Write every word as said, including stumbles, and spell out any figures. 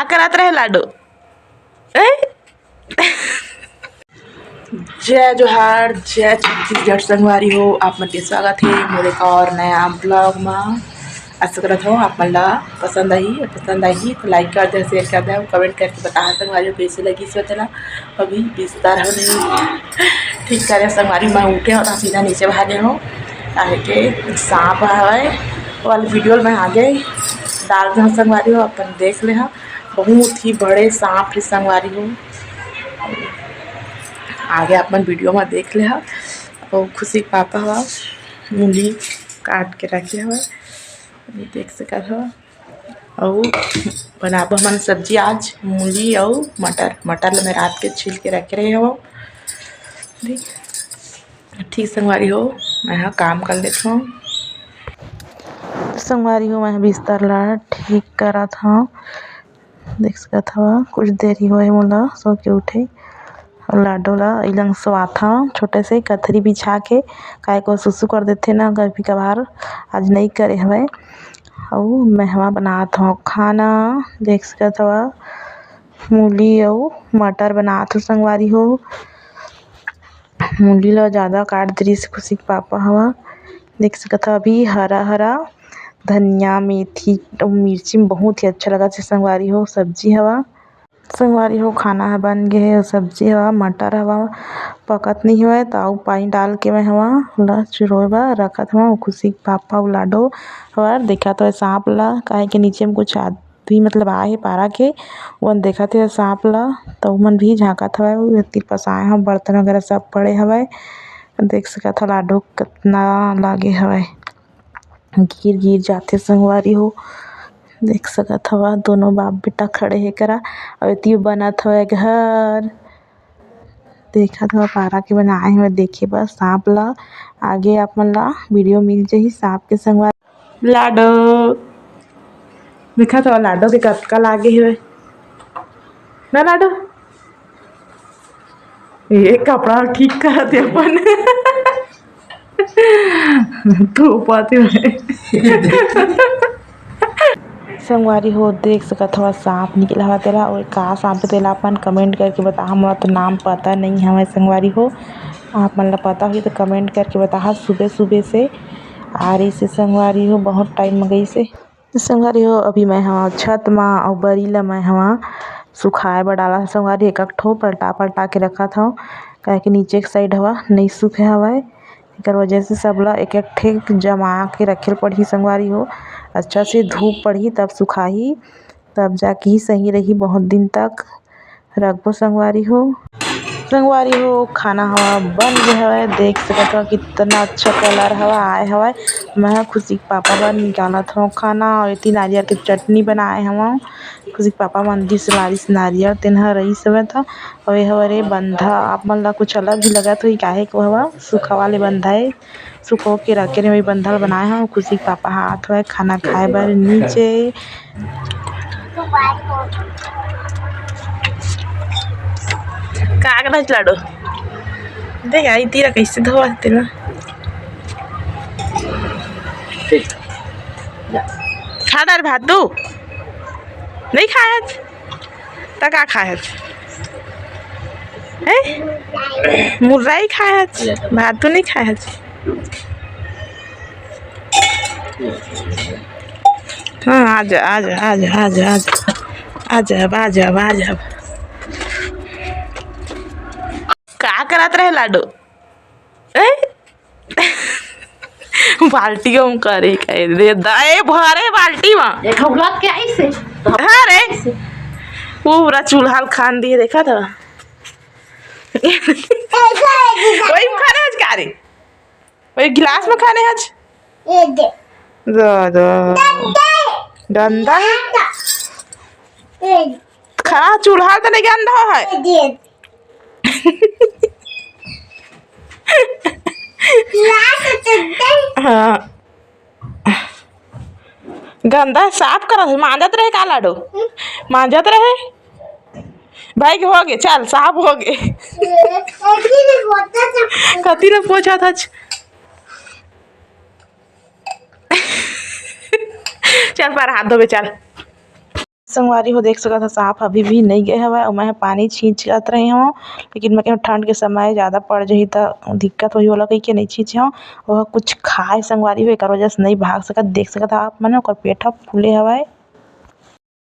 का करत रहे लाडो? ए? जय जोहार, जय छत्तीसगढ़ संगवारी हो, आप मन के स्वागत हे मोर एक और नया vlog मा। आशा करत हूँ आप मन ला पसंद आही, पसंद आही तो like कर दे, share कर दे, comment करके बता संगवारी हो कैसे लगी सो तेला। अभी बिस्तर हो नहीं ठीक करे संगवारी, मैं उठे हो तो सीधा नीचे भागे हो, काहे के सांप हवय, वो वाले video में आगे डाल दे संगवारी हो, अपन देख ले हा। बहुत ही बड़े सांप हे संगवारी हो, आगे अपन video में देख ले हा। और खुशी के पापा ह मूली काट के रखे हवय, ये देख सकत हव। अउ बनाबो हमन सब्जी आज, मूली अउ मटर। मटर ल मैं रात के छील के रखे रहे हव। ठीक, ठीक संगवारी हो, मैं ह काम कर लेत हव। संगवारी हो, मैं ह बिस्तर ला ठीक करत हव। देख सकत हव, कुछ देरी होए मोला सो के उठे। अउ लाडो ला इलंग सोआथव छोटे से कथरी बिछा के, काहे को सुसु कर देथे ना कभी कभार, आज नई करे हवय। अउ मैं हवा बनात हव खाना, देख सकत हव मूली अउ मटर बनात हव संगवारी हो। मूली ला जादा काट दे रिहिस खुशी के पापा हवा, देख सकत हव अभी हरा हरा धनिया, मेथी अउ मिर्ची में बहुत ही अच्छा लगत हे संगवारी हो सब्जी हवा। संगवारी हो, खाना ह बन गे हे, सब्जी हवा, मटर हवा, पकत नई हवय, त अउ पानी डाल के मैं हवा ओला चुरोय बर रखत हवा। खुशी के पापा अउ लाडो हवर देखत हवय सांप ला, काहे के नीचे में कुछ आदमी मतलब आए हे पारा के, ओमन देखत हे सांप ला, त ओमन भी झांकत हवय। ओती पसाए ह बर्तन वगैरह सब पड़े हवय, देख सकत हव लाडो कतना लागे हवय। गिर गिर जाथे संगवारी हो। देख सकत हवा दोनों बाप बेटा खड़े हे करा, अउ एती बनत हवय घर। देखत हवा पारा के बनाए हवय देखे बर सांप ला। आगे आप मन ला video मिल जाही सांप के संगवारी। लाडो, देखत हवा लाडो के कतका लागे हवय ना लाडो। ये कपड़ा ठीक करत हे अपन। धूप आते हुए। संगवारी हो, देख सकत हवा सांप निकला हवा तेला, अउ का सांप हे तेला अपन comment करके बताहा। मोला तो नाम पता नई हवय संगवारी हो, आप मन ला पता होही तो comment करके बताहा। सुबह सुबह से आ रहिसे संगवारी हो, बहुत time म गइसे। संगवारी हो, अभी मैं ह छत मा अउ बरी ला मैं ह सुखाए बर डाला हव। संगवारी, एक एक ठो पलटा पलटा के रखत हव, काहे कि नीचे के side हवा नई सूखे हवय, एकर वजह से सब ला एक एक ठे जमा के रखे ल पड़ही संगवारी हो। अच्छा से धूप पड़ही तब सुखाही, तब जाके ही सही रही बहुत दिन तक। रखबो संगवारी हो। संगवारी हो, खाना हवा बन गे हवय, देख सकत हव कितना अच्छा colour हवा आए हवय। मैं ह खुशी के पापा बर निकालत हव खाना, अउ एती नारियल के चटनी बनाए हवं। खुशी के पापा मन दिस लारिस नारियल, तेन ह रईस हवय त, अउ ए हवय रे बंधा, आप मन ला कुछ अलग ही लगत होही, काहे को हवा सूखा वाले बंधा ए। सुखो के रखे रहे, वही बंधल बनाए हव। खुशी के पापा ह आत हवय खाना खाए बर नीचे। का करत लाडो? देख, आई तीरा कैसे धोवत तेला। खा डार भात तू। नहीं खाए आज? त का खाए आज? हैं? मुर्राई खाए आज? भात तो नहीं खाए आज। हाँ, आजा, आजा, आजा। आजा अब, आजा अब, आजा अब। का करत रहे लाडो? ए? बाल्टी हम करे, करे दे दाए भरे बाल्टी मा। देखो, उलट के आई से। हाँ रे। पूरा चूल्हा ल खान दिए, देखा था। वही में खाने आज का रे? वही गिलास में खाने आज? ये दे। दो, दो। डंडा। डंडा? डंडा। ये। खा, चूल्हा तो नहीं गंदा है। ये दे। गिलास तो दे। हाँ। गंदा साफ करत हे, मांजत रहे का लाडो? मांजत रहे? भाई के हो गे, चल, साफ हो गे। कथी ले पोछत हच? चल, पर हाथ धोबे, चल। संगवारी हो, देख सकत ह, सांप अभी भी नई गे हवय अउ मैं ह पानी छींचत रहे हव, लेकिन मैं कहेंव ठंड के समय ज़्यादा पड़ जही त दिक्कत होही ओला कहिके नई छींचे हव। ओह कुछ खाए संगवारी हो, एकर वजह से नई भाग सकत। देख सकत ह आप मन, ओकर पेट ह फूले हवय।